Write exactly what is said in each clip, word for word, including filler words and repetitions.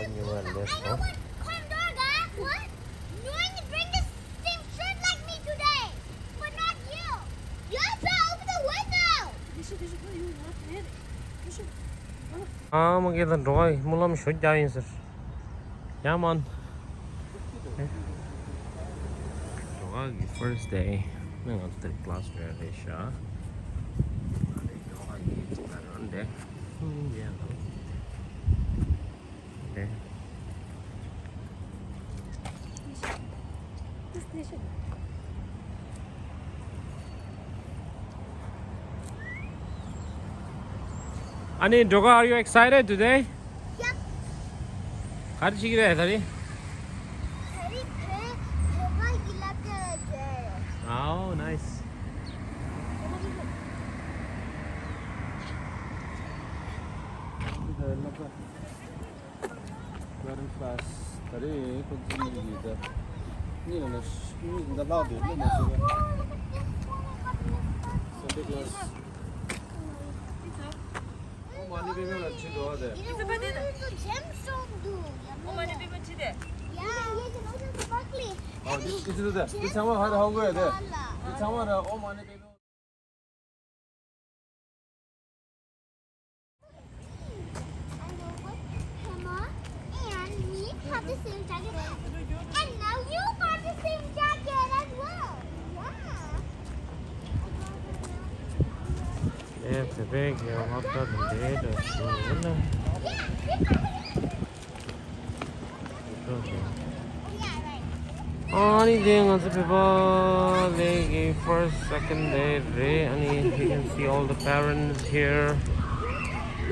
Anywhere, let's go. Come, Dorga. What? You only bring the same shirt like me today, but not you. You're so over the window. ཨ་མ་གིས་ད་འགྲོ་བ་སྨོན་ལམ་ཞོ་རྒྱག་ཡིན་ཟེར། ཡ་མ། འགྲོ་བ་གི་first day ནི་ང་ཚོ་དེར་class་རེད་རེད་ཤག་འགྲོ་བ་གི་ཅི་ལ་རང་འདྲེ། ཧུམ་ཡ་ལ། འདྲེ། ཨ་ནི་འགྲོ་ག are you excited today? Yep. ག་རེ་བྱེད་ཀྱི་རེད་ད་རེས། ད་རེས་བོད་བོད་པ་གི་སློབ་གྲྭ་ལ་འགྲོ་ཡ་རེད། Oh, nice. འདི་ལ་སློབ་གྲྭ། Current class ད་རེས་ཁོ་ཚོ་གཉིས་ཀྱིས་ད་གཉིས་ལ་ལ་གཉིས་ཀྱིས་ད་ལྷག་དེ་སློབ་མ་ཚོ་Sunday class. ཨོཾ་མ་ཎི་པདྨེ་ལ་ཅི་འདུག་ཨ་དེ། ཨོཾ་མ་ཎི་པདྨེ་ཅི་དེ། ཨ་འདི་ཅི་འདུག་དེ་འདི་ཚང་མ་ཧ་ར་ཧ་གོ་ཡ་དེ། འདི་ཚང་མ་ར་ཨོཾ་མ་ཎི་པདྨེ། And me have the same jacket. And now you got the same jacket as well. Yeah. ཨེ་བོད་པའི་གི་སློབ་གྲྭ་འདི་འདྲའི་འདྲ་ཞིག་ཡིན་ན། ཨ་ནི་དེ་ང་ཚོ་བོད་པ་ལས་ཀྱི་first second day རེད། ཨ་ནི་you can see all the parents here.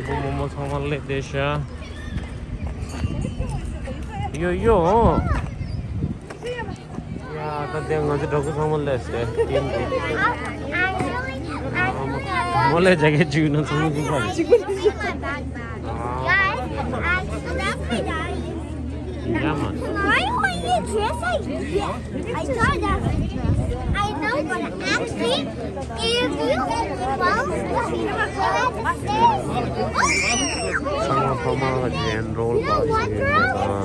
བུ་མོ་མོ་ཚང་མ་སླེབས་བསྡད་ཤག་ཡོ་ཡོ། ཡ་ད་དེ་ང་ཚོ་གྲོགས་པོ་ཚང་མ་སླེབས་ཏེ་ཡིན་འདུག་མོ་ལས་ཇེ་ཀེཊ་གཅིག་ཡོད་ན་ཚང་མ་གཟིགས་པ་རེད། Guys, I love the guys. ཡ་མ། Why would you dress like this? I thought that I know, but actually, if you follow the ཚང་མ་ཕ་མ་ལ་ཇེན་རོལ་པ་ཞིག་ཡོད་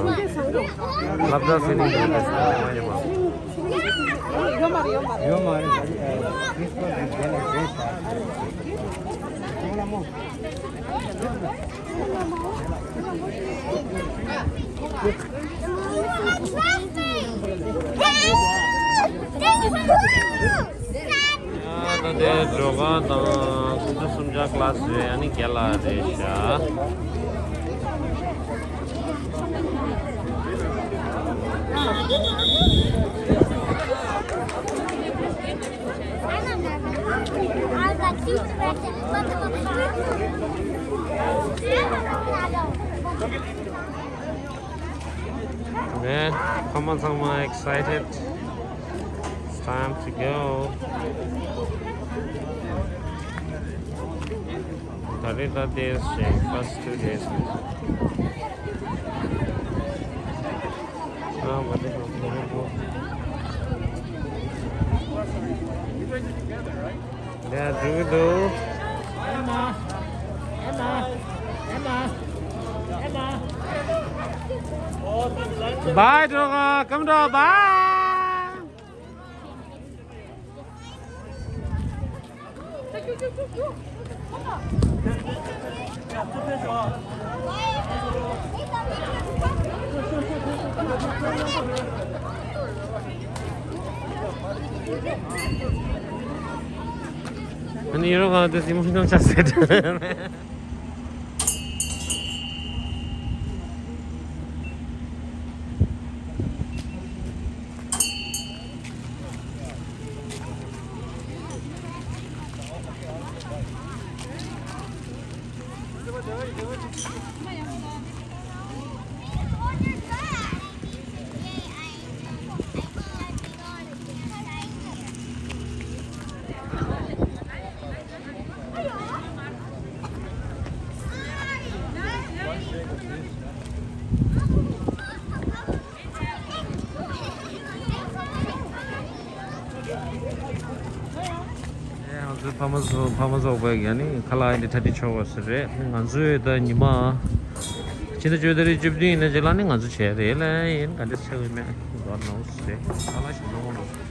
ན། སློབ་གྲྭ་ཟེར་ནས་ཡོད་པ་ཞིག་ཡོད་མ་རེད། ཡོད་མ་རེད། ཡོད་མ་རེད། This was the general dress. ཡ་ད་དེ་སྒྲོལ་དཀར་དང་སུམ་ཅུ་སུམ་ཅུ་ཀླ་སི་རེད། ཨ་ནི་རྒན་ལགས་རེད་ཤག Man, ཕ་མ་ཚང་མ་excited. It's time to go. ད་རེས་ད་days ཞིག first two days. ཨ་མ་དེ་ཧོ་ཧོ་ཧོ། ལས་འགྲོ་གི་འདུག Bye, Dorga. Come, Dorga. Bye. ཨ་ནི་ཡོ་རོབ་ལ་དེ་སི་མོ་ཤོང་ཆ་ཟེར། ང་ཚོའི་ཕ་མ་ཚོ་ཕ་མ་ཚོ་བས་ཀྱང་ནི་ཁ་ལག་འདི་ཁྲ་ཁྲི་ཆོག་པ་ཟེར་རེད། ང་ཚོས་ད་ཉི་མ་ ཕྱི་ཟླ་བཅུ་དེ་རིང་བཅུ་བདུན་ཡིན་ན་རྗེས་ལ་ནི་ང་ཚོ་བྱས་རེད་ལ་ཡིན་ག་འདྲ་ཆགས་ཡོད་མེད་ག་ནོ་སེ་ཨ་ལ་ཞིག་ནོ་ནོ།